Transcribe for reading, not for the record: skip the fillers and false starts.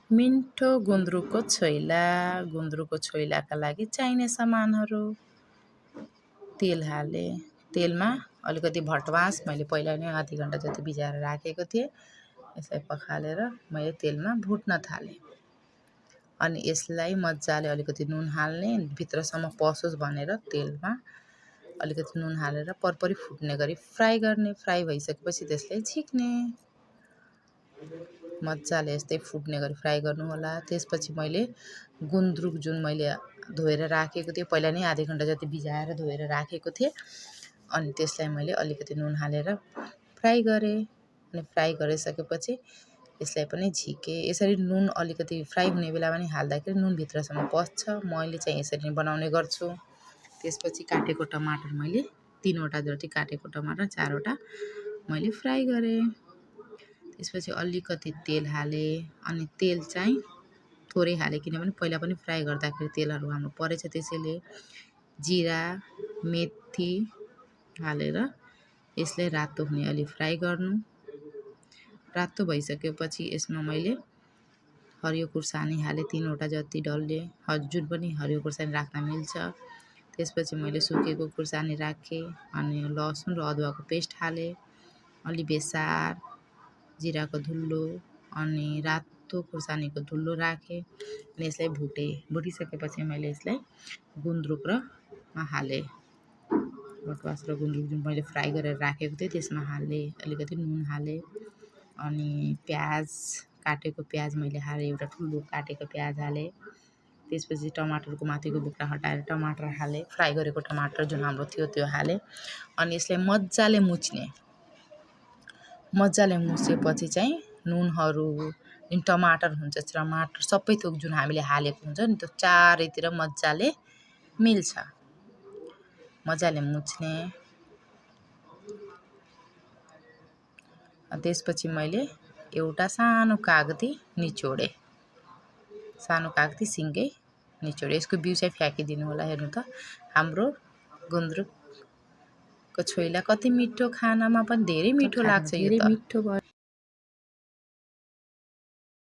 मिठो गुन्द्रुकको छोइला। गुन्द्रुकको छोइलाका लागि चाहिने सामानहरू: तेल हाले। तेलमा अलिकति भटमास मैले पहिला नै आधी घण्टा जति भिजाएर राखेको थिएँ। यसलाई पखालेर मैले तेलमा भुट्न थालेँ। अनि यसलाई मजाले अलिकति नुन हाल्ने, भित्रसम्म पसोस् भनेर तेलमा अलिकति नुन हालेर परपरी फुट्ने गरी फ्राई गर्ने। फ्राई भइसकेपछि त्यसलाई झिक्ने। मजाले यस्तै फुट्ने गरी फ्राई गर्नु होला। त्यसपछि मैले गुन्द्रुक जुन मैले धोएर राखेको थिएँ, पहिला नै आधी घण्टा जति भिजाएर धोएर राखेको थिएँ, अनि त्यसलाई मैले अलिकति नुन हालेर फ्राई गरेँ। अनि फ्राई गरिसकेपछि यसलाई पनि झिकेँ। यसरी नुन अलिकति फ्राई हुने बेलामा नि हाल्दाखेरि नुन भित्रसम्म पस्छ। मैले चाहिँ यसरी नै बनाउने गर्छु। त्यसपछि काटेको टमाटर मैले 3वटा जति काटेको टमाटर 4वटा मैले फ्राई गरेँ। त्यसपछि अलिकति तेल हालेँ। अनि तेल चाहिँ थोरै हालेँ, किनभने पहिला पनि फ्राई गर्दाखेरि तेलहरू हाल्नु परेछ। त्यसैले जिरा, मेथी हालेर यसलाई रातो हुने अलि फ्राई गर्नु। रातो भइसकेपछि यसमा मैले हरियो खुर्सानी हालेँ 3वटा जति डल्ले, जुन पनि हरियो खुर्सानी राख्न मिल्छ। त्यसपछि मैले सुकेको खुर्सानी राखेँ। अनि लसुन र अदुवाको पेस्ट हालेँ। अलि बेसार, जिराको धुलो अनि रातो खुर्सानीको धुलो राखेँ। अनि यसलाई भुटेँ। भुटिसकेपछि मैले यसलाई गुन्द्रुक र हालेँ। भटमास र गुन्द्रुक जुन मैले फ्राई गरेर राखेको थिएँ त्यसमा हालेँ। अलिकति नुन हालेँ। अनि प्याज, काटेको प्याज मैले हालेँ। एउटा ठुलो काटेको प्याज हालेँ। त्यसपछि टमाटरको माथिको बोक्रा हटाएर टमाटर हालेँ। फ्राई गरेको टमाटर जुन हाम्रो थियो त्यो हालेँ। अनि यसलाई मजाले मुछ्ने। मजाले मुछेपछि चाहिँ नुनहरू, जुन टमाटर हुन्छ, टमाटर सबै थोक जुन हामीले हालेको हुन्छ नि त्यो चारैतिर मजाले मिल्छ। मजाले मुछ्ने। त्यसपछि मैले एउटा सानो कागती निचोडेँ। सानो कागती सिङ्गै निचोडेँ। यसको बिउ चाहिँ फ्याँकिदिनु होला। हेर्नु त हाम्रो गुन्द्रुकको छोइला कति मिठो, खानामा पनि धेरै मिठो लाग्छ। यो त